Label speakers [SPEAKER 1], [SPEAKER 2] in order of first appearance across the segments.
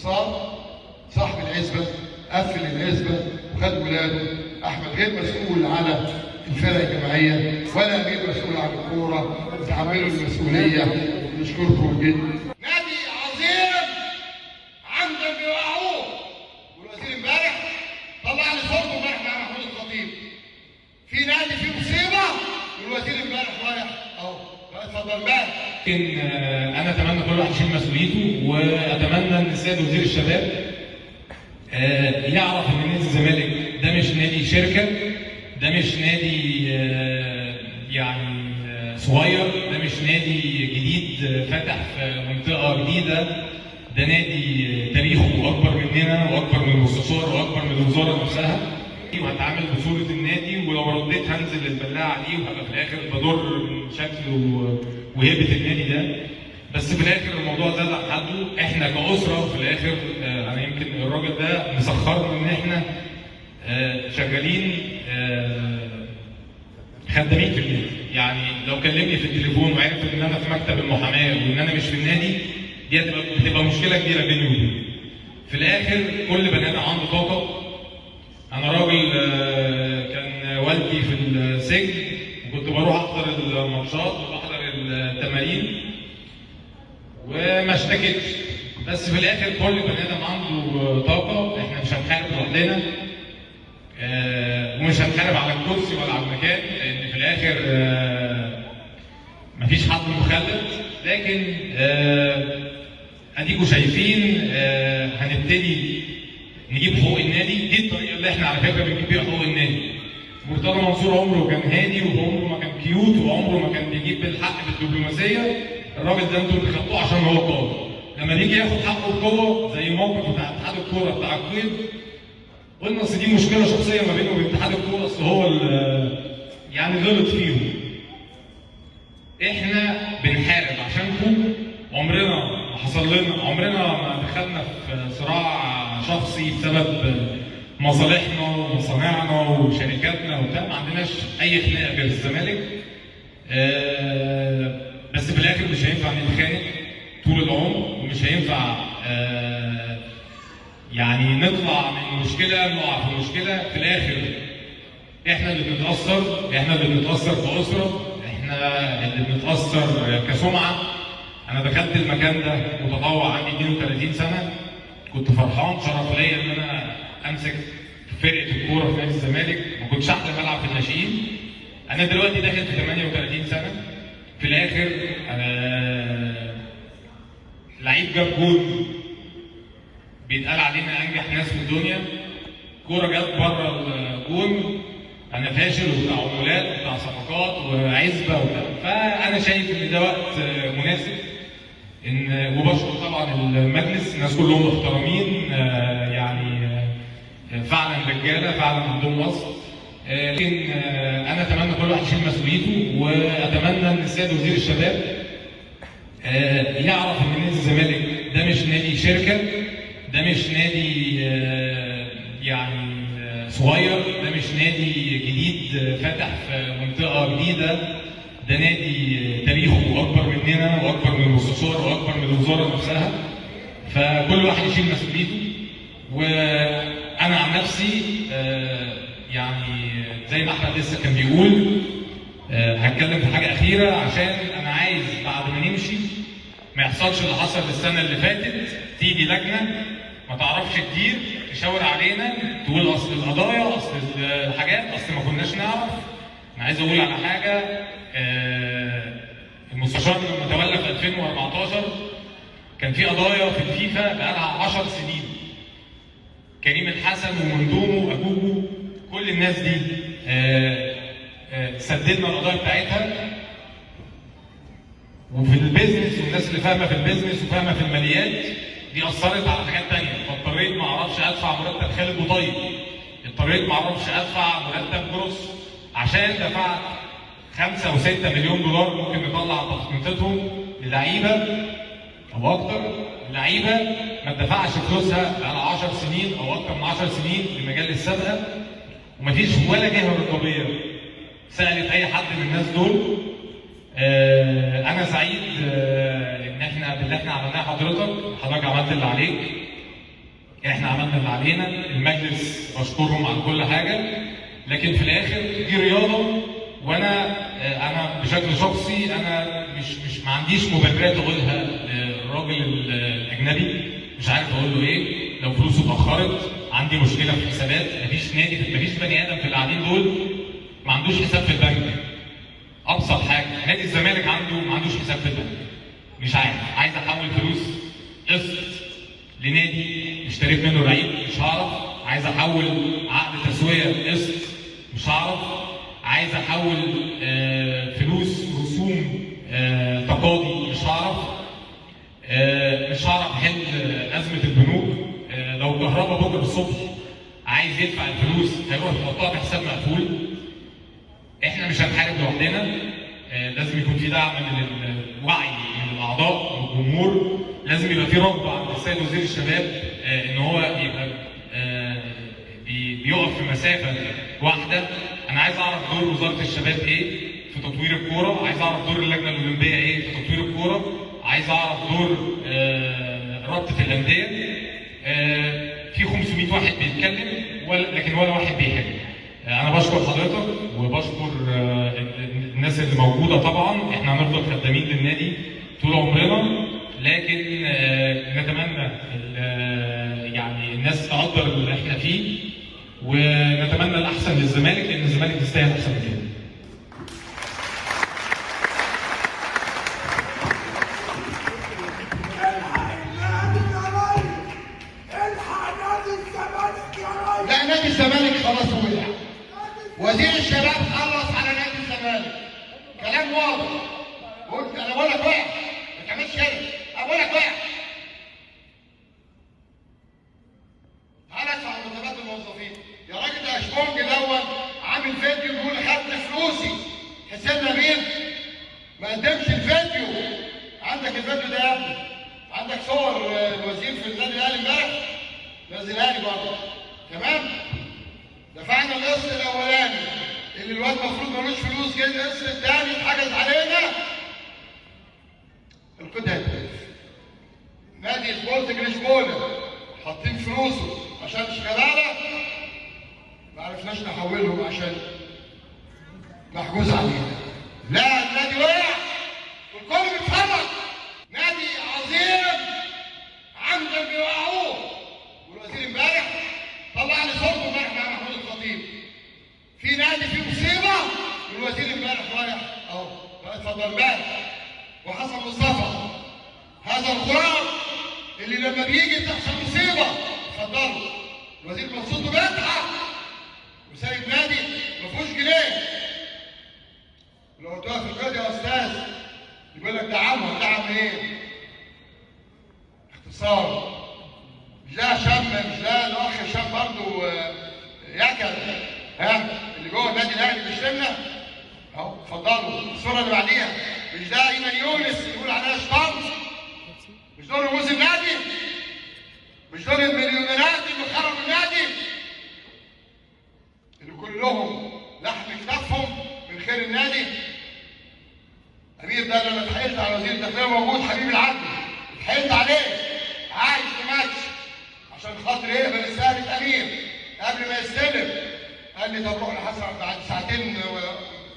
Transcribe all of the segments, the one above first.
[SPEAKER 1] صار صاحب العزبة قفل العزبة وخد ولاده. احمد غير مسؤول على الفرق الجماعية ولا غير مسؤول عن الكورة، تحملوا المسؤولية. ونشكركم جدا. نادي عظيم عمدا بيوقعوه، والوزير امبارح طلع لي صورته امبارح مع محمود الخطيب في نادي فيه مصيبة، والوزير امبارح رايح اهو. اتفضل امبارح.
[SPEAKER 2] لكن انا اتمنى كل واحد يشيل مسؤوليته، واتمنى ان السيد وزير الشباب يعرف ان نادي الزمالك ده مش نادي شركة، ده مش نادي يعني صغير، ده مش نادي جديد فتح في منطقة جديدة، ده نادي تاريخه اكبر مننا واكبر من المستشار واكبر من الوزارة نفسها. وهتعامل بصورة النادي، ولو رديت هنزل البلاعة دي وهبقى في الاخر بضر من شكل وهيبة النادي ده. بس في الاخر الموضوع زاد عن حده. احنا كاسره في الاخر انا يمكن الراجل ده مسخرنا ان احنا شغالين خدامين في النادي. يعني لو كلمني في التليفون وعرف ان انا في مكتب المحاماة وان انا مش في النادي، دي بتبقى مشكلة كبيرة بيني وبينه. في الاخر كل بني ادم عنده طاقة. انا راجل كان والدي في السجن، وكنت بروح احضر الماتشات وبحضر التمارين وما اشتكيتش. بس في الاخر كل بني ادم عنده طاقة. احنا مش هنحارب لوحدنا، ومش هنحارب على الكرسي ولا على المكان، لان في الاخر مفيش حد مخلد. لكن اديكوا شايفين هنبتدي نجيب حقوق النادي. دي الطريقة اللي احنا على فكرة بنجيب بيها حقوق النادي. مرتضى منصور عمره كان هادي، وعمره ما كان cute، وعمره ما كان بيجيب الحق بالدبلوماسيه. الراجل ده انتوا اللي خدتوه عشان هو قوي. لما بيجي ياخد حقه بقوة زي موقف بتاع اتحاد الكورة بتاع القيد، قلنا اصل دي مشكلة شخصية ما بينه وبين اتحاد الكورة، اصل هو يعني غلط فيهم. احنا بنحارب عشانكم، عمرنا ما حصل لنا، عمرنا ما دخلنا في صراع شخصي بسبب مصالحنا ومصانعنا وشركاتنا وبتاع. ما عندناش اي خناقه غير الزمالك. بس في الاخر مش هينفع نتخانق طول العمر، ومش هينفع يعني نطلع من مشكلة نقع في مشكلة. في الاخر احنا اللي بنتاثر، احنا اللي بنتاثر كاسره، احنا اللي بنتاثر كسمعه. انا دخلت المكان ده متطوع عندي 32 سنة، كنت فرحان، شرف ليا ان انا امسك فرقه الكورة في نادي الزمالك، ما كنتش احلم العب في الناشئين. انا دلوقتي داخل في 38 سنة. في الاخر انا لعيب جاب جول بيتقال علينا انجح ناس في الدنيا، كورة جت بره الجون انا فاشل وبتاع عمولات وبتاع صفقات وعزبه وبتاع. فانا شايف ان ده وقت مناسب ان، وبشكر طبعا المجلس، الناس كلهم محترمين، يعني فعلا رجاله، فعلا عندهم وصف. لكن انا اتمنى كل واحد يشيل مسؤوليته، واتمنى ان السيد وزير الشباب يعرف ان نادي الزمالك ده مش نادي شركة، ده مش نادي يعني صغير، ده مش نادي جديد فتح في منطقة جديدة، ده نادي تاريخه اكبر مننا واكبر من المستشار واكبر من الوزارة نفسها. فكل واحد يشيل مسؤوليته. وانا عن نفسي يعني زي ما احمد لسه كان بيقول، هتكلم في حاجة اخيرة، عشان انا عايز بعد ما نمشي ما يحصلش اللي حصل السنة اللي فاتت، تيجي لجنة ما تعرفش تدير، تشاور علينا، تقول اصل القضايا، اصل الحاجات، اصل ما كناش نعرف. انا عايز اقول على حاجة، المستشار لما تولى في 2014 كان في قضايا في الفيفا بقالها 10 سنين، كريم الحسن ومندومو واجوجو، كل الناس دي سددنا القضايا بتاعتها. وفي ال business والناس اللي فاهمه في ال business وفاهمه في الماليات دي اثرت على حاجات تانية. فاضطريت ما اعرفش ادفع مرتب خالد بوطيب، اضطريت ما اعرفش ادفع مرتب جروس، عشان دفعت 5 و6 مليون دولار ممكن نطلع تخطيطهم للعيبة او اكتر، لعيبة ما اتدفعش فلوسها بقى 10 سنين او اكتر من 10 سنين لمجال السابقة، ومفيش ولا جهة رقابية سالت اي حد من الناس دول. انا سعيد ان احنا باللي احنا عملناه. حضرتك عملت اللي عليك. احنا عملنا اللي علينا، المجلس بشكرهم على كل حاجة، لكن في الاخر دي رياضة، وانا انا بشكل شخصي انا مش ما عنديش مبررات اقولها للراجل الاجنبي، مش عارف اقول له ايه. لو فلوسه اتاخرت، عندي مشكلة في الحسابات، مفيش نادي، مفيش بني ادم في اللي قاعدين دول ما عندوش حساب في البنك. ابسط حاجة، نادي الزمالك عنده ما عندوش حساب في البنك، مش عارف، عايز احول فلوس قسط لنادي اشتريت منه لعيب مش هعرف، عايز احول عقد تسويه قسط مش هعرف، عايز احول فلوس رسوم تقاضي مش هعرف، مش هعرف احل ازمة البنوك. لو كهرباء بكره الصبح عايز يدفع الفلوس هيروح يحطها في حساب مقفول. احنا مش هنحارب لوحدنا، لازم يكون في دعم من الوعي من الاعضاء من الجمهور، لازم يبقى في رغبة عند السيد وزير الشباب ان هو يبقى بيقف في مسافة واحدة. انا عايز اعرف دور وزارة الشباب ايه في تطوير الكورة، عايز اعرف دور اللجنة الاولمبية ايه في تطوير الكورة، عايز اعرف دور رابطه الاندية. في 500 واحد بيتكلم لكن ولا واحد بيحل. انا بشكر حضرتك وبشكر الناس اللي موجودة. طبعا احنا هنفضل خدامين للنادي طول عمرنا، لكن نتمنى يعني الناس تقدر اللي احنا فيه، ونتمنى الاحسن للزمالك، لان الزمالك يستاهل احسن من كده.
[SPEAKER 1] لا، نادي الزمالك خلاص وقع، وزير الشباب خلص على نادي الزمالك، كلام واضح. قلت انا بقول لك وقع، ما تعملش كده، انا بقول لك وقع. تعالى ادفع مرتبات الموظفين يا راجل. ده اشبونج الاول عامل فيديو بيقول خدت فلوسي، حسين نبيل ما قدمش الفيديو. عندك الفيديو ده يا ابني؟ عندك صور الوزير في النادي الاهلي امبارح؟ نزلها لي برضه. تمام؟ دفعنا القسط الاولاني اللي الواد المفروض ملوش فلوس، جه القسط الثاني اتحجز علينا، القيد هيتوقف. نادي سبورتنج لشبونه حاطين فلوسه عشان شغالة، ما عرفناش نحولهم عشان محجوز علينا. لا، النادي وقع والكل بيتفرج، نادي عظيم عمدا بيوقعوه. والوزير امبارح طلع لي صورته امبارح مع محمود الخطيب في نادي فيه مصيبة، والوزير امبارح رايح اهو، اتفضل امبارح. وحسن مصطفى هذا الغراب اللي لما بيجي تحصل مصيبة، اتفضلوا الوزير مبسوط وبيضحك وسايب نادي ما فيهوش جنيه. لو قلتوها في القاضي يا استاذ يقول لك دعمهم. دعم ايه؟ اختصار. مش ده هشام، مش ده الاخ هشام برضه ياكل ها اللي جوه النادي الاهلي بيشتمنا اهو، اتفضلوا الصورة اللي بعديها. مش ده ايمن يونس يقول عليها شطان؟ مش دول رموز النادي؟ مش دول المليونيرات اللي خربوا النادي؟ اللي كلهم لحم كتافهم من خير النادي. امير ده لما اتحايلت على وزير الداخلية موجود، حبيب العدل، اتحايلت عليه عايش في ماتش عشان خاطر يقبل رسالة امير قبل ما يستلم. قال لي طب روح لحسن بعد ساعتين،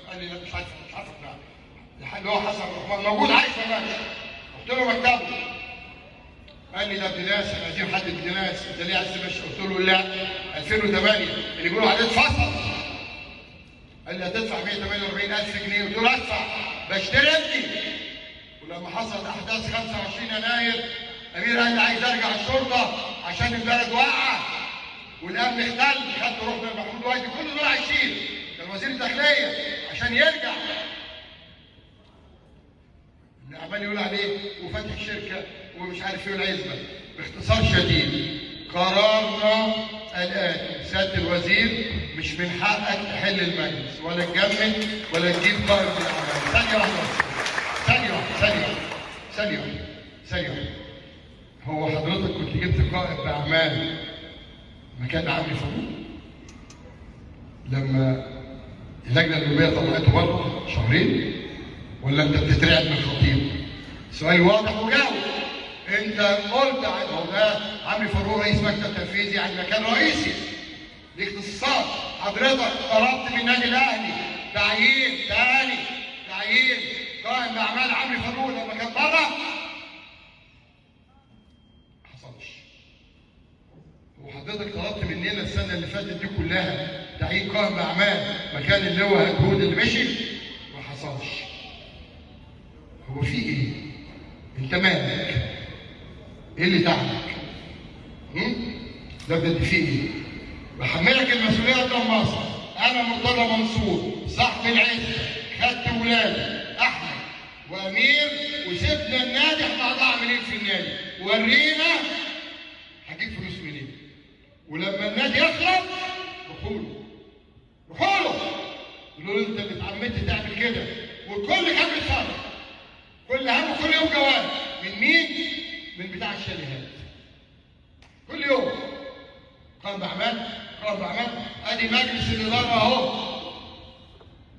[SPEAKER 1] قال لي لا مش عارف، مش عارف اقنعك. اللي هو حسن الرحمن موجود عايش في ماتش، رحت له مكتبه قال لي ده ابن ناس، احنا عايزين حد ابن ناس، انت ليه عايز تمشي؟ قلت له لا، 2008 اللي بيقولوا عليه اتفصل. قال لي هتدفع 148,000 جنيه، قلت له ادفع، بشتري ابني. ولما حصلت احداث 25 يناير امير قال لي عايز ارجع الشرطة عشان البلد واقعه والامن اختل، خدت رحنا لمحمود وجدي، كل دول عايشين، كان وزير الداخلية عشان يرجع. اللي عمال يقول عليه وفاتح شركة ومش عارف ايه العزبة. باختصار شديد، قرارنا الاتي: سيادة الوزير مش من حقك تحل المجلس ولا تجمد ولا تجيب قائمة الاعمال. ثانية واحدة، ثانية واحدة، ثانية واحدة، ثانية واحدة، ثانية واحدة. هو حضرتك كنت جبت قائم باعمال مكان عمرو فاروق لما اللجنة الاولمبية طلعته بره شهرين، ولا انت بتترعب من الخطيب؟ سؤال واضح وجاوب. انت قلت عن هو ده عمرو فاروق رئيس مكتب تنفيذي عن مكان رئيسي لاختصاص. حضرتك طلبت من النادي الاهلي تعيين تاني، تعيين قائم باعمال عمرو فاروق لما كان بره، ما حصلش. وحضرتك طلبت مننا السنة اللي فاتت دي كلها تعيين قائم باعمال مكان اللواء هدهود اللي مشي، ما حصلش. هو في ايه؟ انت مالك؟ ايه اللي تعبك؟ ده بجد في ايه؟ بحملك المسؤولية قدام مصر. انا مرتضى منصور صاحب العزة، خدت ولادي احمد وامير وسبنا النادي، احنا هنعمل ايه في النادي؟ ورينا هجيب فلوس منين؟ ولما النادي يخرب روحوا له، روحوا له، قولوا له انت اللي اتعمدت تعمل كده، والكل كان بيتفرج، كل هم كل يوم جواب من مين؟ من بتاع الشاليهات. كل يوم قائم باعمال، قائم باعمال. ادي مجلس الادارة اهو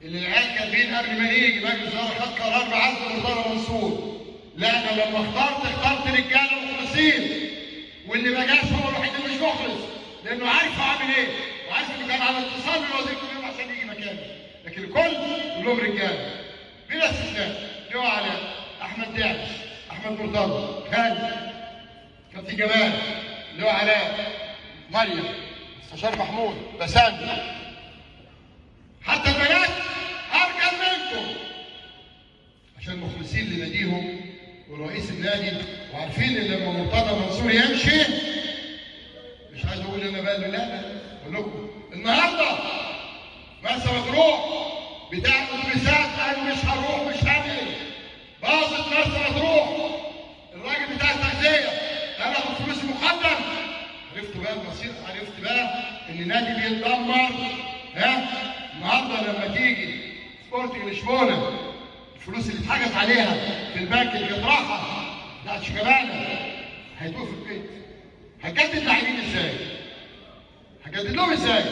[SPEAKER 1] اللي العيال كاتبين قبل ما يجي مجلس الادارة خد قرار بعزل مرتضى منصور. لا انا لما اخترت رجاله مخلصين، واللي ما جاش هو الوحيد اللي مش مخلص، لانه عارف هو عامل ايه، وعارف انه كان على اتصال بالوزير كل يوم عشان يجي مكانه. لكن الكل كلهم رجاله بلا استثناء، لواء علاء، احمد داعش، احمد مرتضى، خالد، كابتن جمال، لواء علاء، مريم، مستشار محمود، بسام، حتى البنات ارجل منكم عشان مخلصين لناديهم ورئيس النادي، وعارفين ان لما مرتضى منصور يمشي، مش عايز اقول انا بقى، لا اقول لكم النهارده مرسى مطروح بتاع الاتوبيسات قال مش هروح، مش هعمل، باظت مرسى مطروح. الراجل بتاع التغذية قال اخد فلوسي مقدم. عرفتوا بقى المصير، عرفت بقى ان النادي بيتدمر. ها النهارده لما تيجي سبورتنج لشبونه، الفلوس اللي اتحجز عليها في البنك اللي كانت راحة بتاعت شيكابالا هيتوه في البيت. هتجدد لاعبين ازاي؟ هتجدد لهم ازاي؟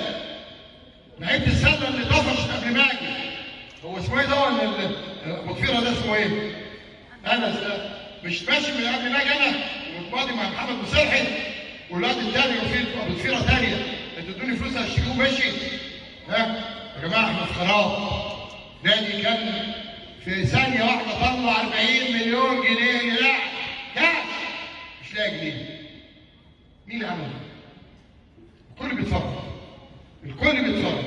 [SPEAKER 1] لعيبة السلة اللي طفشت قبل ما اجي، هو اسمه ايه ده؟ ابو ضفيرة ده اسمه ايه؟ انس ده مش ماشي من قبل ما اجي انا، ومتماضي مع محمد مسرحي والواد الثاني، وفي ابو ضفيرة ثانية، انتوا ادوني فلوس هشتريه ومشي. ها يا جماعة احنا في خراب. نادي كان في ثانية واحدة طلع 40 مليون جنيه لاعب كاش، مش لاقي جنيه. مين اللي عمل ده؟ الكل بيتفرج، الكل بيتفرج.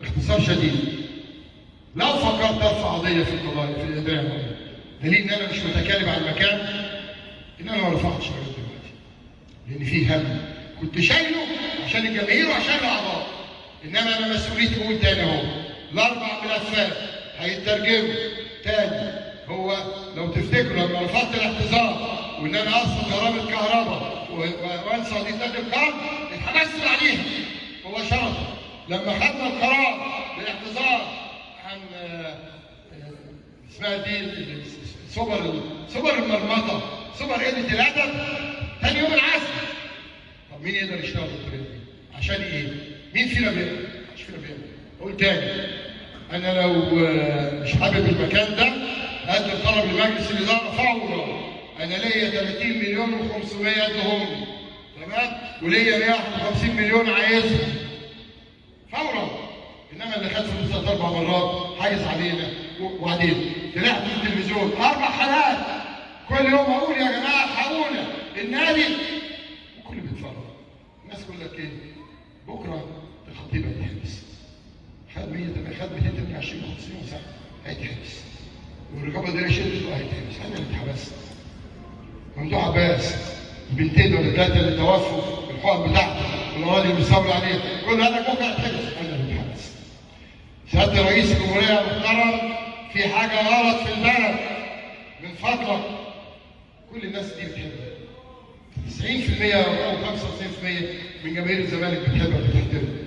[SPEAKER 1] باختصار شديد، لو فكرت ارفع قضية في القضايا في الادارة، دليل ان انا مش متكلم على المكان، ان انا ما رفعتش لغاية دلوقتي، لان في هم كنت شايله عشان الجماهير وعشان الاعضاء. انما انا مسؤوليتي، اقول تاني اهو، الاربع ملفات هيترجموا تاني. هو لو تفتكروا لما رفضت الاعتذار وان انا اصلا غرامة كهرباء وانسى قضية نادي القرن، اتحبست عليها مباشرة. لما خدنا القرار بالاعتذار عن اسمها دي سوبر المرمطه، سوبر قلة الادب، ثاني يوم العزل. طب مين يقدر يشتغل بالطريقة دي؟ عشان ايه؟ مين فينا بيقدر؟ مش فينا بيقدر. اقول تاني، انا لو مش حابب المكان ده اقدم طلب لمجلس الادارة فورا. انا ليا 30 مليون و500 ادهم لي، تمام؟ وليا 151 مليون عايزهم فورا. انما اللي خد فلوس ثلاث اربع مرات حايز علينا. وبعدين طلعت في التلفزيون 4 حلقات كل يوم اقول يا جماعة الحقونا النادي، وكل بيتفرج. الناس تقول لك ايه؟ بكره الخطيب هيتحبس، خد 100 خد 222 50 سنة هيتحبس، والرقابه دي شدت وهيتحبس. انا اللي اتحبست. ممدوح عباس البنتين ولا ثلاثة اللي توفوا الحقن بتاعته والاراضي اللي بيصور عليها، كل هذا بكره هيتحبس، انا اللي اتحبست. سيادة رئيس الجمهورية المحترم، في حاجة غلط في البلد، من فضلك. كل الناس دي بتحبك، 90% او 95% من جماهير الزمالك بتحبك وبتحترمك.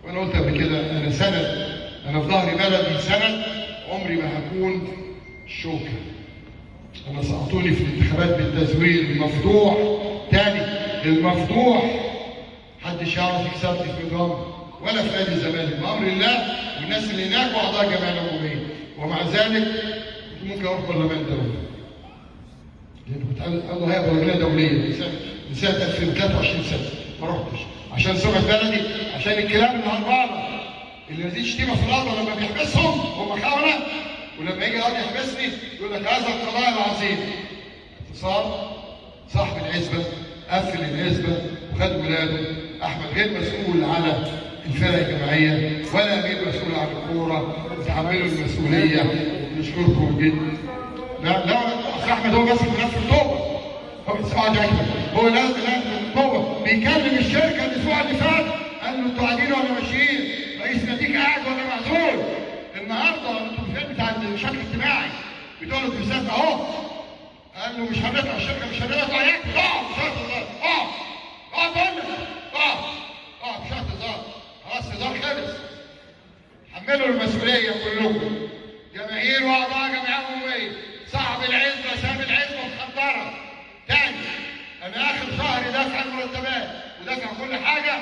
[SPEAKER 1] وانا قلت قبل كده، انا سند، انا في ظهري بلدي سند، عمري ما هكون شوكه. انا سقطوني في الانتخابات بالتزوير المفضوح، تاني المفضوح، محدش يعرف يكسبني في مجرم ولا في نادي الزمالك بامر الله والناس اللي هناك واعضاء الجمعية العمومية. ومع ذلك كنت ممكن اروح برلمان دولي، لان كنت عضو هيئة برلمانية دولية من سنة 2023 سنة ما رحتش عشان سمعه بلدي، عشان الكلام الهربانه اللي ما يزيدش شتيمه في الارض لما بيحبسهم هم خونه، ولما يجي القاضي يحبسني يقول لك هذا القضاء العظيم. اتصال صاحب العزبة قفل العزبة وخد ولاده. احمد غير مسؤول على الفرق الجماعية ولا امير مسؤول عن الكورة، تحملوا المسؤولية. نشكركم جدا. لا لا، اصل احمد هو ماسك ملف اكتوبر، هو هو لا لا هو بيكلم الشركة الاسبوع اللي فات قال له انتوا قاعدين ولا ماشيين؟ رئيس ناديك قاعد ولا معزول؟ النهارده انتوا فين بتاع الشكل الاجتماعي بتوع الاتوبيسات اهو، قال له مش هنطلع الشركة، مش هنطلع ياكل. اقعد مش هتهزار، اقعد اقعد بقول لك اقعد اقعد مش هتهزار، خلاص هزار خلص. حملوا المسؤولية كلكم، جماهير واعضاء جمعية عموميه. صاحب العزبة ساب العزبة مخدره تاني. انا اخر شهر دافع المرتبات ودافع كل حاجة،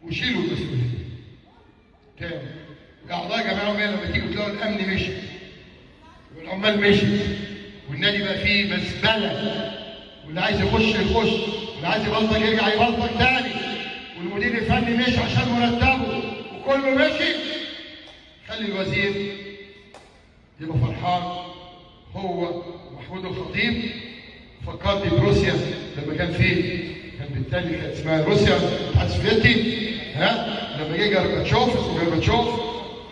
[SPEAKER 1] وشيلوا المسؤولية تاني. اعضاء جمعية عموميه لما تيجوا تلاقوا الامن مشي والعمال مشي والنادي بقى فيه مزبلة، واللي عايز يخش يخش، واللي عايز يبلطج يرجع يبلطج تاني، والمدير الفني مشي عشان مرتبه وكله مشي. خلي الوزير يبقى فرحان هو ومحمود الخطيب. فكرني بروسيا لما كان فيه، كان بالتالي كانت اسمها روسيا الاتحاد السوفيتي، ها لما جه جرباتشوف اسمه جرباتشوف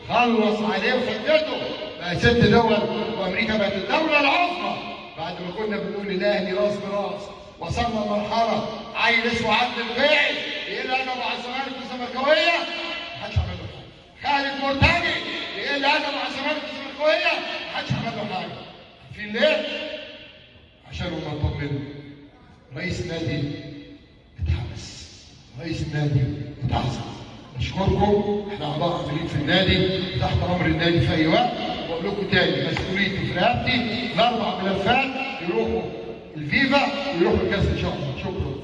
[SPEAKER 1] خلص عليه وفدته بقى 6 دول، وامريكا بقت الدولة العظمى بعد ما كنا بنقول الاهلي راس براس. وصلنا لمرحلة عيل اسمه عبد الباعي يقل ادبه على الزمالك والزملكاويه محدش عمل له حاجة، خالد مرتجي يقل ادبه على الزمالك والزملكاويه محدش عمل له حاجة. عارفين ليه؟ عشان هم اطمنوا. رئيس نادي اتحبس، رئيس النادي اتعزل. نشكركم، احنا اعضاء عاملين في النادي تحت امر النادي في اي وقت. واقول لكم تاني مسؤوليتي في رقبتي، ال4 ملفات يروحوا الفيفا ويروحوا الكاس ان شاء الله. شكرا.